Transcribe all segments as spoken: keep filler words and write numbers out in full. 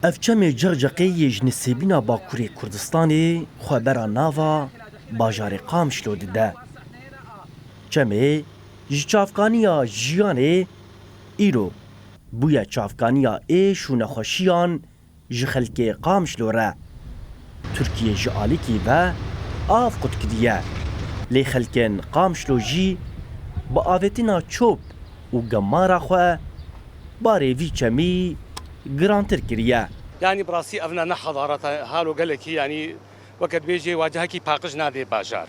Ev çemê Ceqceqê yê ji nisêbîna Bakurê Kurdistanê xwe bera nava bajarê Qamişlo dide. Çemê ji çavkaniya jiyanê îro bûye çavkaniya êş û nexweşiyan ji xelkê Qamişlo re. Tirkiye ji alîkî ve av qut kiriye. Lê xelkên Qamişlo jî bi avêtina çop û gemara xwe barê vî çemî girantir kiriye. Yanî bi rastî ev ne, ne hedareta halo gelekî, yanî weke dibêjê wacehekî paqij nadê bajar.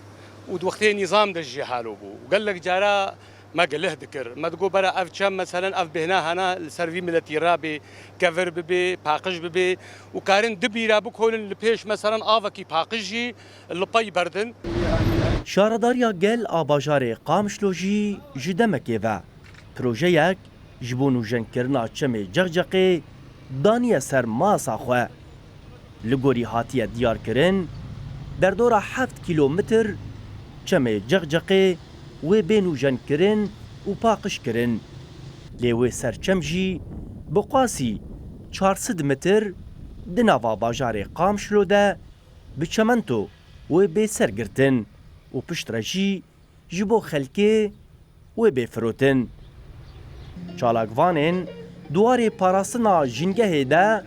Û di wextê nîzam de jî halo bû. Û gelek cara me gilih dikir. Me digot bera ev çem, meselen ev bêhna hena li ser vî miletî rabê, kevir bibê, paqij bibê û karin du bîra bikolin li pêş, meselen avekî paqij jî li pey berdin. Şaredariya gel a bajarê Qamişlo jî ji demekê ve projeyek ji bo nûjenkirina çemê Ceqceqê daniye ser masa xwe. Li gorî hatiye diyarkirin, derdora heft kîlometr çemê Ceqceqê wê bê nûjenkirin û paqijkirin. Lê wê ser çem jî bi qasî çar sed metr di nava bajarê Qamişlo de bi çemento wê bê sergirtin û piştre jî ji bo xelkê wê bê firotin. Çalakvanên di warê parastina jîngehê de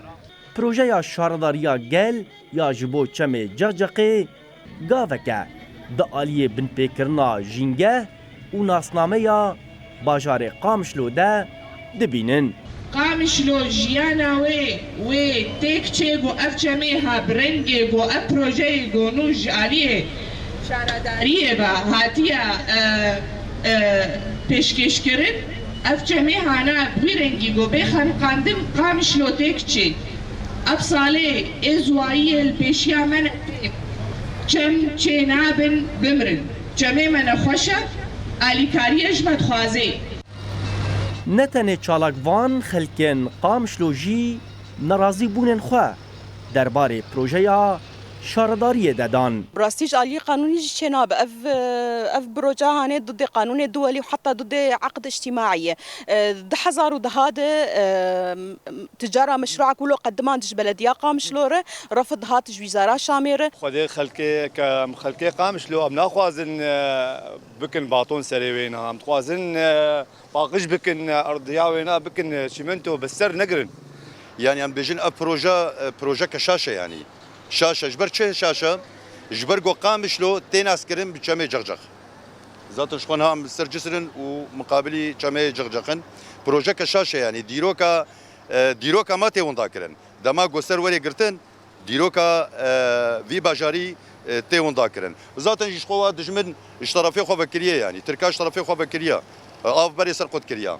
projeya Şaredariya Gel ya ji bo çemê Ceqceqê gaveke di aliyê binpêkirina jîngeh û nasnameya bajarê Qamişlo de dibînin. Qamişlo jiyana wê, wê têk çê ku ev çemê ha bi rengê ku ev projeyê ku nû ji aliyê şaredariyê ve hatiye, e, e, pêşkêşkirin, ev çemê hana bi wî rengî ku bê xeniqandin Qamişlo têk çê. Ev salê ê ziwayiyê li pêşiya me ne tê. Çem çê nabin, bimrin. Çemê me nexweş e, alîkariyê ji me dixwazê. Ne tenê çalakvan, xelkên Qamişlo jî nerazîbûnên xwe derbarê projeya şaredariyê de dan. Bi rastî ji aliyê qanûnî jî çênabe. Ev, ev proje hanê didê qanûnê duwelî û heta didê eqd îctîmaî ye. Di hezar û deha de, e, ticara meşruek wilo qedimand ji belediya Qamişlo re, refd hat ji Wîzara Şamê re. Xwedê xelkê, ke em xelkê Qamişlo em naxwazin, e, bikin baton serê wê niha. Em dixwazin, e, paqij bikin, e, erdiya wê niha bikin, e, çîmento bi ser negirin. Yanî em bêjin ev proje, e, projeke şaş e yanî. Şaş e. Ji ber çi şaş e? Ji ber ku Qamişlo tê naskirin bi çemê Ceqceq. Zaten ji xwe niha em li ser cisr in û miqabilî çemê Ceqceq in. Projeke şaş e yanî. Dîroka, e, dîroka me tê winda kirin. Dema ku ser werê girtin, dîroka, e, vî bajarî, e, tê winda kirin. Zaten jî ji xwe wa dijmin ji terefê xwe vekiriye yanî. Tirka ji terefê xwe vekiriye. E, av berê ser xwe dikiriya.